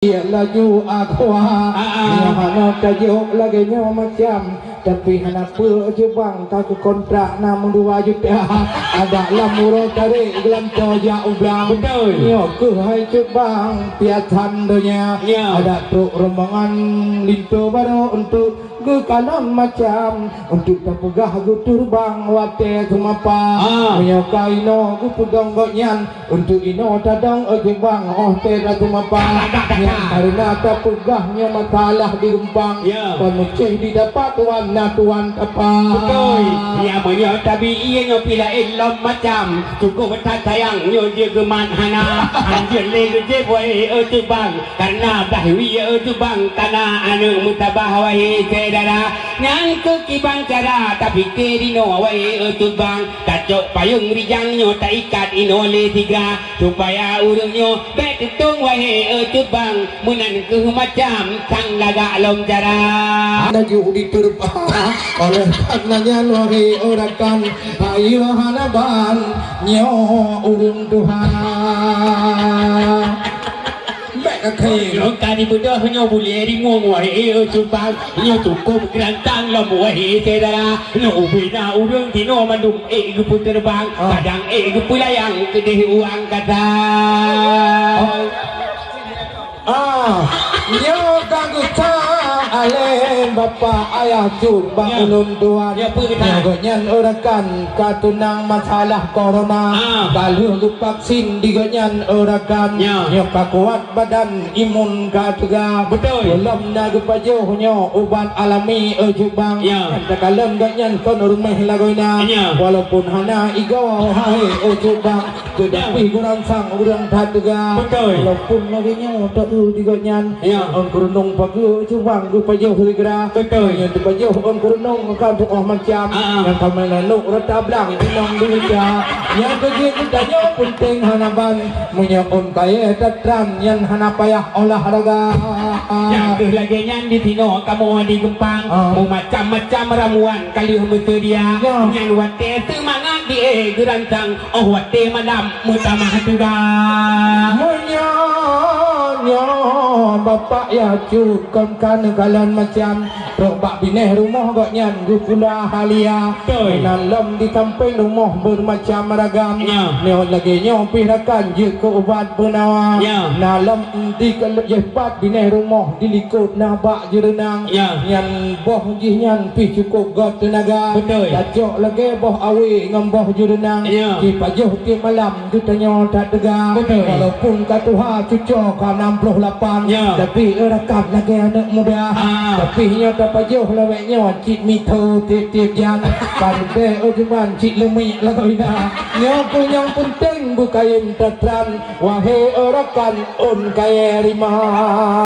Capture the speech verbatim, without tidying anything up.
Iya laju aqua. Ah, ah. Nyoe hana tajok lagèe nyoe macam, tapi hana peue Cut Bang, ka keu kontrak na meudua juta. Adak lam uroe tarek geulantoe jak u blang. Beutôi. Nyoe keuh hai Cut Bang, piasan donya. Ya. Adak trok rombongan linto barô untuk geukalon macam, untuk tapeugah geuteubang watèe seumapa. Ah. Meunyoe ka inoe geupeudong gobnyan, untuk inoe tadong, eh, Cut Bang, óh watèe seumapa. Nyan kareuna tapeugah nyoe masalah di Reumpang. Ya. Peunucéh didapat tuan na tuan tapa. Beutôi. Ya, meunyoe tabi ié nyoe pih laén lom macam. Cukup that sayang nyoe jeuet geumat hana. Hanjeuet lé geujieb wahé, eh, Cut Bang. Kareuna bah wie, eh, Cut Bang, ka na aneuk meutabah wahé syedara. Nyan keuh kiban cara tapike dinoe wahé, eh, Cut Bang. Tacok payong rijang nyoe taikat inoe lé tiga, supaya ureueng nyoe bèk teutông wahé, eh, Cut Bang. Meunan keuh macam sang lagak lom cara. Laju diteureupa oleh karna nyan wahé rakan, ayo hana ban nyoe ureueng tuha. Bèk akhé. Nyoe ka dibeudôh nyoe bulèe rimueng wahé, eh, Cut Bang. Nyoe cukup geurantang lom wahé syedara. Nyoe ubé na ureueng tinoe mandum ék geupeuteureubang, ah, kadang ék geupeulayang keudéh u angkasa. Ah. Ah, nyoe ka geucak alèh bapak ayah Cut Bang. Ya. Ulôn tuan. Ya, peue geucak? Nyoe gobnyan rakan ka teunang masalah corona. Ah. Ka lheueh geupaksin di gobnyan rakan. Ya. Nyoe ka kuat badan imun ka teuga. Beutôi. Peulom na geupajoh nyoe ubat alami, eh, Cut Bang. Ya. Nyan takalon gobnyan kon ruméh lagoina. Ya. Walaupun hana igoe hai, eh, Cut Bang. Tetapi, ya, geuh ransang ureueng that teuga. Beutôi. Walaupun lagèe nyoe taeu di gobnyan. Ya. Ôn keureunong pageue Cut Bang geupajoh sigra. Beutôi. Nyan teupajoh ôn keureunong ka tuoh macam. Ah, ah. Nyang ka meulanok rata blang inong deuja. Nyang keujeuet geutanyoe peunteng hana ban. Meunyoe ôn kayèe that tran nyan hana payah olahraga. Nyang keuh lagèe nyan di sinoe kamoe di Geumpang. Ah. Meumacam-macam ramuan ka lheueh meuseudia. Ya. Nyan watèe seumangat di éh geuransang. Óh watèe malam meutamah teuga. Meunyoe nyoe bapak yah Cut kon ka neukalon macam, trok bak binéh rumoh gobnyan geupula halia. Beutôi. Meunan lom di sampéng rumoh beureumacam ragam. Ya. Nyoe lagèe nyoe pih rakan jeuet keu ubat beunawa. Ya. Na lom di keuleuh jih pat binéh rumoh di likot na bak jeureunang. Ya. Nyan boh jih nyan pih cukup göt teunaga. Beutôi. Tacok lagèe boh awé ngon boh jeureunang. Ya. Jipajoh tiep malam geutanyoe that teuga. Beutôi. Walaupun ka tuha cucoe ka nam ploh lapan, ya, tapi rakan lagèe aneuk muda. Ah. Tapi nyoe tapajoh lawét nyoe cit mitho tiep-tiep jan. Pandai, oh, cuman cit leumiek lagoina. Nyoe keuh nyang peunteng beukayém that tran, wahé rakan ôn kayèe rima.